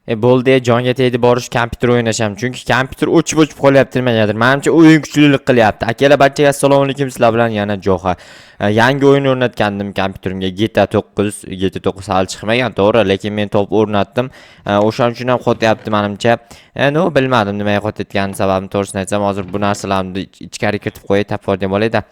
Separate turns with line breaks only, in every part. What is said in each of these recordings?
Bo'ldi, jonga tegdi borish kompyuter o'ynasham, chunki kompyuter o'chib-o'chib qolyapti nimagadir. Menimcha, o'yin kuchlilik qilyapti. Akalar, barchaga assalomu alaykum, sizlar bilan yana Joha. Yangi o'yin o'rnatgandim kompyuterimga, GTA 9, GTA 9 hali chiqmagan, to'g'ri, lekin men topib o'rnatdim. O'shaning uchun ham qotyapti menimcha. Ну, bilmadim nimaga qotayotganini sababini, to'g'risini aytsam, hozir bu narsalarni ichkari kiritib qo'yay, topib olgan bo'layda.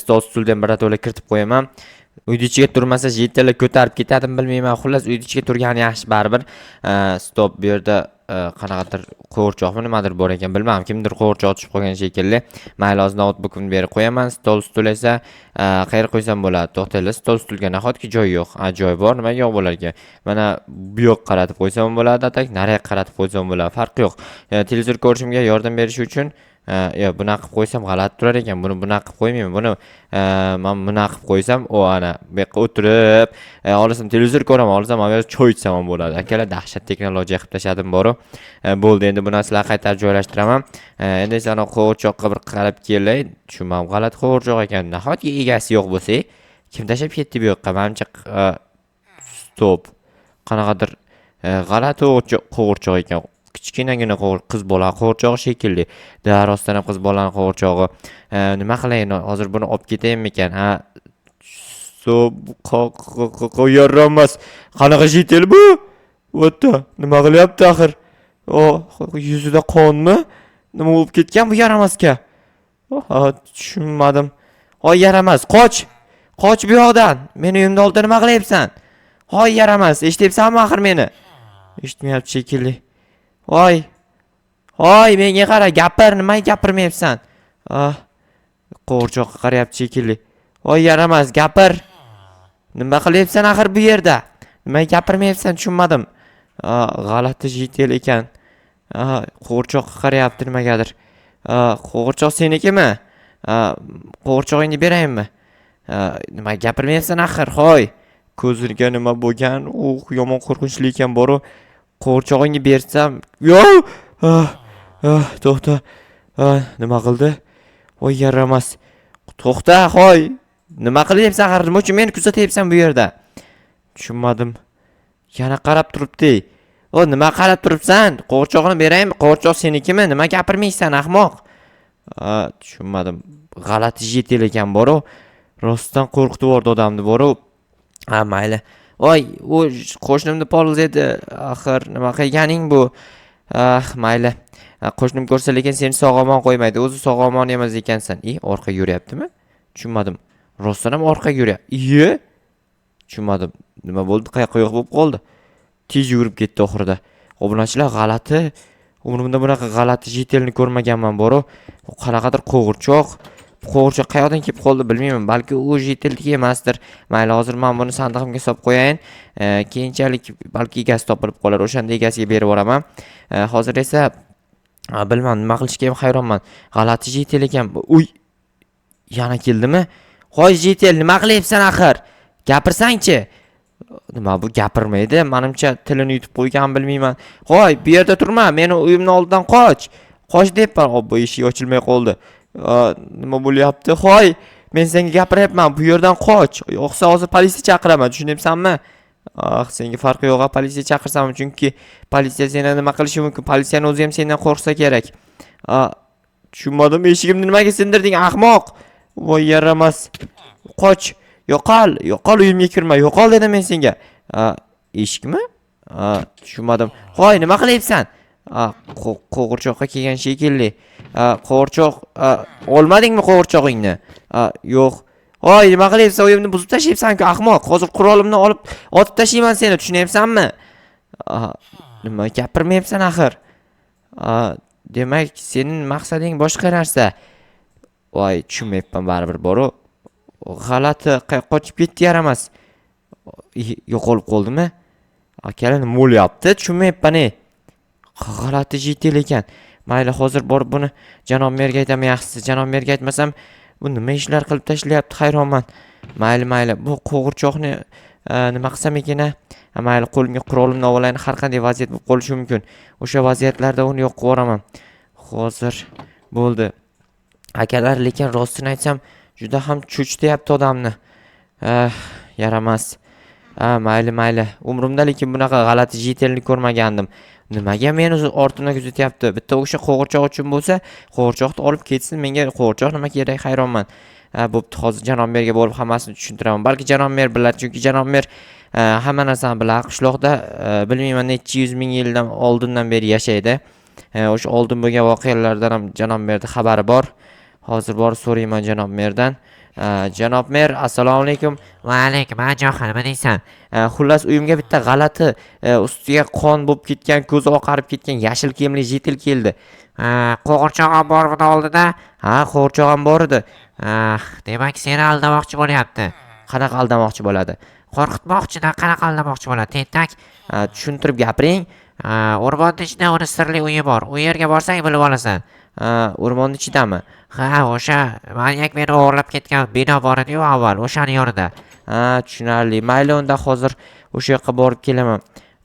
Stol stuldan birato'la kiritib qo'yaman. Uyni ichiga turmasa, житель lar ko'tarib ketadimi, bilmayman. Xullas, uyni ichiga turgani yaxshi baribir. Стоп, bu yerda qanaqadir qo'g'irchoqmi, nimadir bor ekan, bilmadim. Kimdir qo'g'irchoq tushib qolgan shekilli. Mayli, hozir noutbukimni berib qo'yaman. Stol stul esa qayerga qo'ysam bo'ladi? To'xtanglar, stol stulga nahotki joy yo'q? Ha, joy bor, nimaga yo'q bo'lar ekan? Mana bu yoqqa qaratib qo'ysam bo'ladi, а так nariyoqqa qaratib qo'ysam bo'ladi, farqi yo'q. Televizor ko'rishimga yordam berishi uchun yo'q, bunaqa qilib qo'ysam g'alati turar ekan. Buni bunaqa qilib qo'ymayman. Buni man bunaqa qilib qo'ysam, o ana bu yoqqa o'tirib, xohlasam televizor ko'raman, xohlasam mana bu yerda choy ichsam ham bo'ladi. Akalar, dahshat texnologiya qilib tashladim boru. Bo'ldi, endi bu narsalarni qaytarib joylashtiraman. Endi esa ana qo'g'irchoqqa bir qarab kelay. Tushunmadim, g'alati qo'g'irchoq ekan. Nahotki egasi yo'q bo'lsa, kim tashlab ketdi bu yoqqa? Manimcha, стоп. Qanaqadir g'alati qo'g'irchoq ekan. Kichkinagina qiz bola qo'g'irchog'i shekilli. Да, rostdan ham qiz bolani qo'g'irchog'i. Nima qilayin? Hozir buni olib ketaymikan? Ha, стоп, yaramas. Qanaqa житель bu? What the? Nima qilyapti axir? O, yuzida qonmi? Nima bo'lib ketgan bu yaramasga? Ha, tushunmadim. Hoy yaramas, qoch! Qoch bu yoqdan. Meni uyimni oldida nima qilyapsan? Hoy yaramas, eshityapsanmi axir meni? Eshitmayapti shekilli. Voy. Hoy, menga qara, gapir, nimaga gapirmayapsan? Ah, qo'g'irchoqqa qarayapti shekilli. Voy yaramas, gapir. Nima qilyapsan axir bu yerda? Nimaga gapirmayapsan, tushunmadim. G'alati житель ekan. Qo'g'irchoqqa qarayapti nimagadir. Qo'g'irchoq senikimi? Qo'g'irchog'ingni beraymi? Nima gapirmayapsan axir, hoy? Ko'ziga nima bo'lgan? Uh, yomon qo'rqinchli ekan boru. Qo'g'irchog'ingni bersam, yo! Ah, ah, to'xta. Ah, nima qildi? Voy yaramas. To'xta, hoy. Nima qilyapsan axir? Nima uchun meni kuzatyapsan bu yerda? Tushunmadim. Yana qarab turibdi. O, nima qarab turibsan? Qo'g'irchoqni beraymi? Qo'g'irchoq senikimi? Nima gapirmaysan, ahmoq? A, tushunmadim. G'alati житель ekan boru. Rostdan qo'rqitib yubordi odamni boru. Ha, mayli. Voy, u qo'shnimni polzi edi. Axir nima qilganing bu? Ah, mayli. Qo'shnim ko'rsa lekin seni sog' omon qo'ymaydi. O'zi sog' omon emas ekansan. I, orqaga yuryaptimi? Tushunmadim. Rostdan ham orqaga yuryapti. Iye? Tushunmadim. Nima bo'ldi? Qayoqqa yo'q bo'lib qoldi? Tez yugurib ketdi oxirida. Obunachilar, g'alati. Umrimda bunaqa g'alati житель ni ko'rmaganman boru. Qanaqadir qo'g'irchoq. Bu qo'g'irchoq qayoqdan kelib qoldi, bilmayman. Balki u житель niki emasdir. Mayli, hozir men buni sandig'imga solib qo'yayin. Keyinchalik balki egasi topilib qolar. O'shanda egasiga berib yuboraman. Hozir esa bilmadim, nima qilishga ham hayronman. G'alati житель ekan. Uy! Yana keldimi? Hoy житель, nima qilyapsan axir? Gapirsangchi. Nima bu, gapirmaydi? Manimcha, tilini yutib qo'ygan, bilmayman. Hoy, bu yerda turma, meni uyimni oldidan qoch. Qoch deyapman. Obbo, eshik ochilmay qoldi. Nima bo'lyapti? Hoy, men senga gapiryapman, bu yerdan qoch. Yo'qsa hozir politsiya chaqiraman, tushunyapsanmi? Ah, senga farqi yo'q, a, politsiya chaqirsam, chunki politsiya seni nima qilishi mumkin? Politsiyani o'zi ham sendan qo'rqsa kerak. A, tushunmadim, eshigimni nimaga sindirding, ahmoq? Voy yaramas. Qoch. Yo'qol, yo'qol, uyimga kirma. Yo'qol dedim men senga. A, eshikmi? A, tushunmadim. Hoy, nima qilyapsan? A, qo'g'irchoqqa kelgan shekilli. A, qo'g'irchoq, olmadingmi qo'g'irchog'ingni? A, yo'q. Hoy, nima qilyapsan? Uyimni buzib tashlayapsan-ku, ahmoq. Hozir qurolimni olib otib tashlayman seni, tushunyapsanmi? A, nima gapirmayapsan axir? A, demak, sening maqsading boshqa narsa. Voy, tushunmayapman baribir boru. G'alati, qochib ketdi yaramas. Yo'qolib qoldimi? Akalar, nima bo'lyapti? Tushunmayapman, ey. G'alati житель ekan. Mayli, hozir borib buni janob merga aytaman yaxshisi. Janob merga aytmasam, bu nima ishlar qilib tashlayapti, hayronman. Mayli, mayli, bu qo'g'irchoqni nima qilsam ekan a? Mayli, qo'limga qurolimni olayin, har qanday vaziyat bo'lib qolishi mumkin. O'sha vaziyatlarda uni yo'q qilib yuboraman. Hozir bo'ldi. Akalar, lekin rostini aytsam, juda ham cho'chityapti odamni. Yaramas. Ha, mayli, mayli. Umrimda lekin bunaqa g'alati житель ni ko'rmagandim. Nimaga meni o'zi ortimdan kuzatyapti? Bitta o'sha qo'g'irchoq uchun bo'lsa, qo'g'irchoqni olib ketsin, menga qo'g'irchoq nima kerak, hayronman. Ha, bo'pti, hozir janob merga borib hammasini tushuntiraman. Balki janob mer biladi, chunki janob mer hamma narsani biladi. Qishloqda bilmayman necha yuz ming yildan oldindan beri yashaydi. O'sha oldin bo'lgan voqealardan ham janob merda xabari bor. Hozir borib so'rayman janob merdan. Janob mer, assalomu alaykum.
Va alaykum, ha, Joha, nima deysan?
Xullas, uyimga bitta g'alati, ustiga qon bo'lib ketgan, ko'zi oqarib ketgan yashil kiyimli житель keldi.
Ha, qo'g'irchoq ham bormidi oldida?
Ha, qo'g'irchoq ham bor edi.
Ah, demak, seni aldamoqchi bo'lyapti.
Qanaqa aldamoqchi bo'ladi?
Qo'rqitmoqchi-da, qanaqa aldamoqchi bo'ladi, tentak?
Tushuntirib gapiring.
Ha, o'rmonni ichida uni sirli uyi bor. U yerga borsang bilib olasan.
Ha, o'rmonni ichidami?
Ha, o'sha manyak meni o'g'irlab ketgan bino bor edi-yu avval, o'shani yonida.
Ha, tushunarli. Mayli, unda hozir o'sha yoqqa borib kelaman.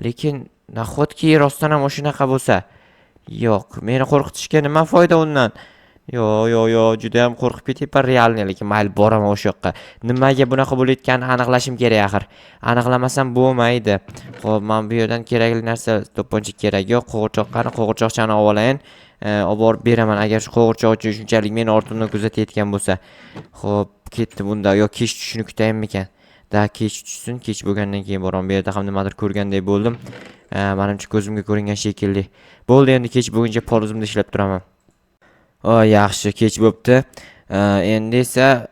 Lekin nahotki rostdan ham o'shanaqa bo'lsa? Yo'q, meni qo'rqitishga nima foyda undan? Yo, yo, yo, juda ham qo'rqib ketyapman реально, lekin mayli, boraman o'sha yoqqa. Nimaga bunaqa bo'layotganini aniqlashim kerak axir. Aniqlamasam bo'lmaydi. Xo'p, men bu yerdan kerakli narsa, to'pponcha kerak yo'q. Qo'g'irchoq qani, qo'g'irchoqchani olib olayin. Olib borib beraman agar shu qo'g'irchoq uchun shunchalik meni ortimdan kuzatayotgan bo'lsa. Xo'p, ketdim unda. Yo, kech tushishini kutayinmikan? Да, kech tushsin, kech bo'lgandan keyin boraman. Bu yerda ham nimadir ko'rganday bo'ldim. Manimcha ko'zimga ko'ringan shekilli. Bo'ldi, endi kech bo'lguncha polizimda ishlab turaman. O, yaxshi, kech bo'pti. Endi esa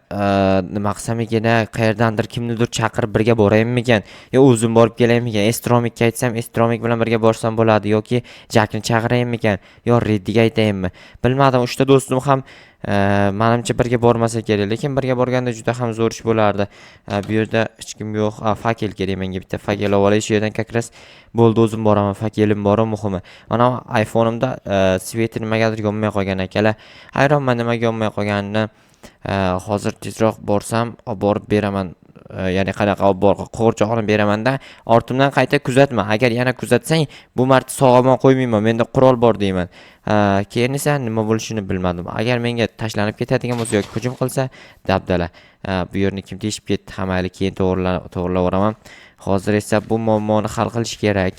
nima qilsam ekan, a? Qayerdandir kimnidir chaqirib birga borayinmikan? Yo o'zim borib kelaymikan? Estromikka aytsam, Estromik bilan birga borsam bo'ladi yoki Jakni chaqirayinmikan? Yo Reddiga aytayinmi? Bilmadim, uchta do'stim ham manimcha birga bormasa kerak, lekin birga borganda juda ham zo'r ish bo'lardi. Bu yerda hech kim yo'q. A, факел kerak menga, bitta факел olib olay shu yerdan как раз. Bo'ldi, o'zim boraman, факел im bor muhimi. Mana iPhone'imda свет i nimagadir yonmay qolgan, akalar. Hayronman nimaga yonmay qolganini. Hozir tezroq borsam, olib borib beraman. Ya'ni qanaqa olib bor, qo'g'irchoqni beramanda, ortimdan qayta kuzatma. Agar yana kuzatsang, bu marta sog' omon qo'ymayman. Menda qurol bor deyman. Keyin esa nima bo'lishini bilmadim. Agar menga tashlanib ketadigan bo'lsa yoki hujum qilsa, dabdala. Bu yerni kim teshib ketdi? Ha, mayli, keyin to'g'irlayveraman. Hozir esa bu muammoni hal qilish kerak.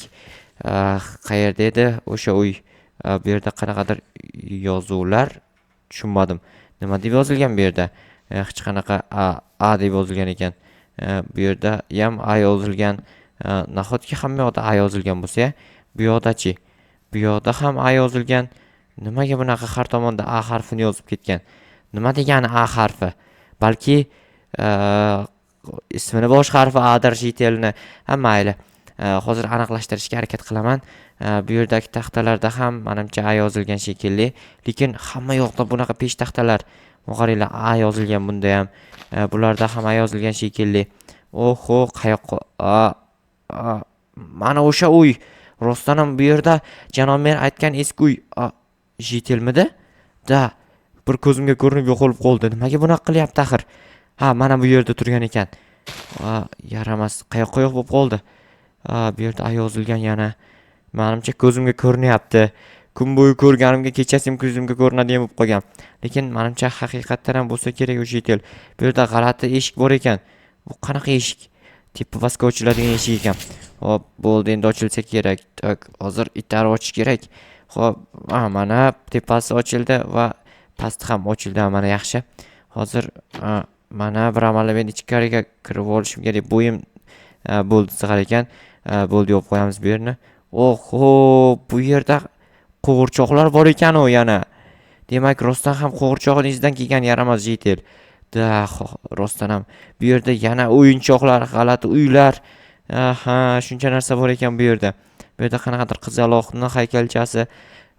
Qayerda edi o'sha uy? Bu yerda qanaqadir yozuvlar, tushunmadim. Nima deb yozilgan bu yerda? Hech qanaqa A, A deb yozilgan ekan. Bu yerda ham A yozilgan. Nahotki hamma yoqda A yozilgan bo'lsa-ya? Bu yoqda-chi? Bu yoqda ham A yozilgan. Nimaga bunaqa har tomonda A harfini yozib ketgan? Nima degani A harfi? Balki ismini bosh harfi A'dir житель ni. Ha, mayli. Hozir aniqlashtirishga harakat qilaman. Bu yerdagi taxtalarda ham manimcha A yozilgan shekilli. Lekin hamma yoqda bunaqa peshtaxtalar. Qaranglar, A yozilgan bunda ham. Bularda ham A yozilgan shekilli. Oho, qayoqqa? A, a, mana o'sha uy. Rostdan ham bu yerda janob mer aytgan eski uy. A, житель midi? Да, bir ko'zimga ko'rinib yo'qolib qoldi. Nimaga bunaqa qilyapti axir? Ha, mana bu yerda turgan ekan. A, yaramas, qayoqqa yo'q bo'lib qoldi? A, bu yerda A yozilgan yana. Manimcha ko'zimga ko'rinyapti. Kun bo'yi ko'rganimga kechasi ham ko'zimga ko'rinadigan bo'lib qolgan. Lekin manimcha haqiqatdan ham bo'lsa kerak o'sha житель. Bu yerda g'alati eshik bor ekan. Bu qanaqa eshik? Tepa pastga ochiladigan eshik ekan. Hop, bo'ldi, endi ochilsa kerak. Так, hozir itarib ochish kerak. Hop, mana tepasi ochildi va pasti ham ochildi. Mana yaxshi. Hozir mana bir amallab endi ichkariga kirib olishim kerak. Bo'yim bo'ldi, sig'ar ekan. Bo'ldi, yopib qo'yamiz bu yerni. Oho, bu yerda qo'g'irchoqlar bor ekan u yana. Demak, rostdan ham qo'g'irchog'ini izidan kelgan yaramas житель. Да, rostdan ham bu yerda yana o'yinchoqlar, g'alati uylar. Aha, shuncha narsa bor ekan bu yerda. Bu yerda qanaqadir qizaloqni haykalchasi.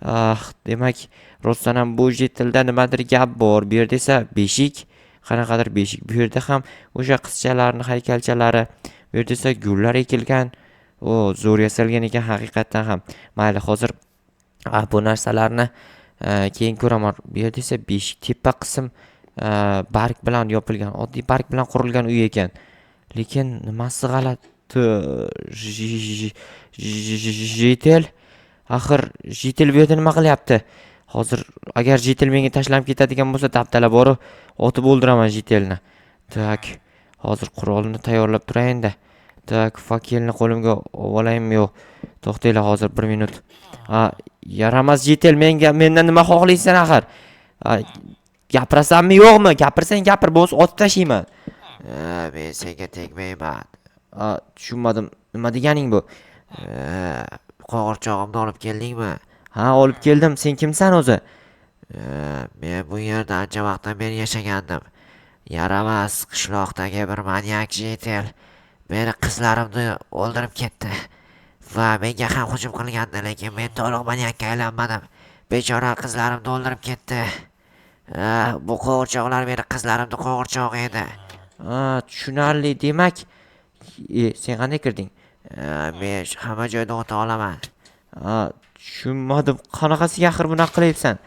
Ah, demak, rostdan ham bu житель da nimadir gap bor. Bu yerda esa beshik, qanaqadir beshik. Bu yerda ham o'sha qizchalarning haykalchalari. Bu yerda esa gullar ekilgan. O, zo'r yasalgan ekan haqiqatdan ham. Mayli, hozir bu narsalarni keyin ko'raman. Bu yerda esa beshik tepa qism barg bilan yopilgan, oddiy barg bilan qurilgan uy ekan. Lekin nimasi g'alati? Житель? Axir житель bu yerda nima qilyapti? Hozir agar житель menga tashlanib ketadigan bo'lsa, dabdala borib otib o'ldiraman житель ni. Так, hozir qurolni tayyorlab turayinda. Так, факел ni qo'limga olaymi, yo'q. To'xtanglar hozir 1 minut. A, yaramas житель, menga mendan nima xohlaysan axir? A, gapirasanmi, yo'qmi? Gapirsang gapir, bo'lmasa otib tashlayman.
Men senga tegmayman.
A, tushunmadim. Nima deganing bu?
Qo'g'irchog'imni olib keldingmi?
Ha, olib keldim. Sen kimsan o'zi?
Men bu yerda ancha vaqtdan beri yashagandim. Yaramas qishloqdagi bir manyak житель meni qizlarimni o'ldirib ketdi. Va menga ham hujum qilgandi, lekin men to'liq manyakka aylanmadim. Bechora qizlarimni o'ldirib ketdi. Bu qo'g'irchoqlar meni qizlarimni qo'g'irchog'i edi.
Ha, tushunarli. Demak, sen qanday kirding?
Men hamma joyda o'ta olaman.
Ha, tushunmadim. Qanaqasiga axir bunaqa qilyapsan?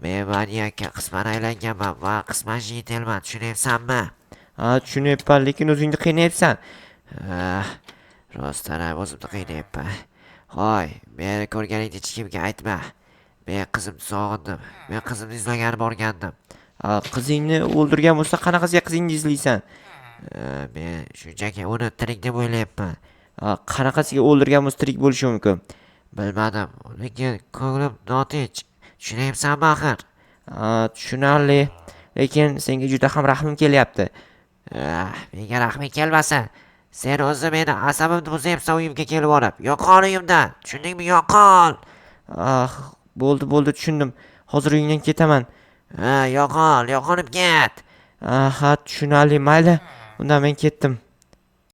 Men manyakka qisman aylanganman va qisman житель man, tushunyapsanmi?
Ha, tushunyapman, lekin o'zingni qiynayapsan.
Rostdan ham o'zimni qiynayapman. Hoy, meni ko'rganingda hech kimga aytma. Men qizimni sog'indim. Men qizimni izlagani borgandim.
Ha, qizingni o'ldirgan bo'lsa, qanaqasiga qizingni izlaysan?
Men shunchaki uni tirik deb o'ylayapman.
Ha, qanaqasiga o'ldirgan bo'lsa tirik bo'lishi mumkin?
Bilmadim, lekin ko'nglim notinch. Tushunyapsanmi axir?
Ha, tushunarli. Lekin senga juda ham rahmim kelyapti.
Menga rahming kelmasin. Sen o'zi meni asabimni buzyapsan uyimga kelib olib. Yo'qol uyimdan. Tushundingmi? Yo'qol.
Ah, bo'ldi, bo'ldi, tushundim. Hozir uyingdan ketaman.
Ha, yo'qol, yo'qolib ket.
Ha, tushunarli, mayli. Unda men ketdim.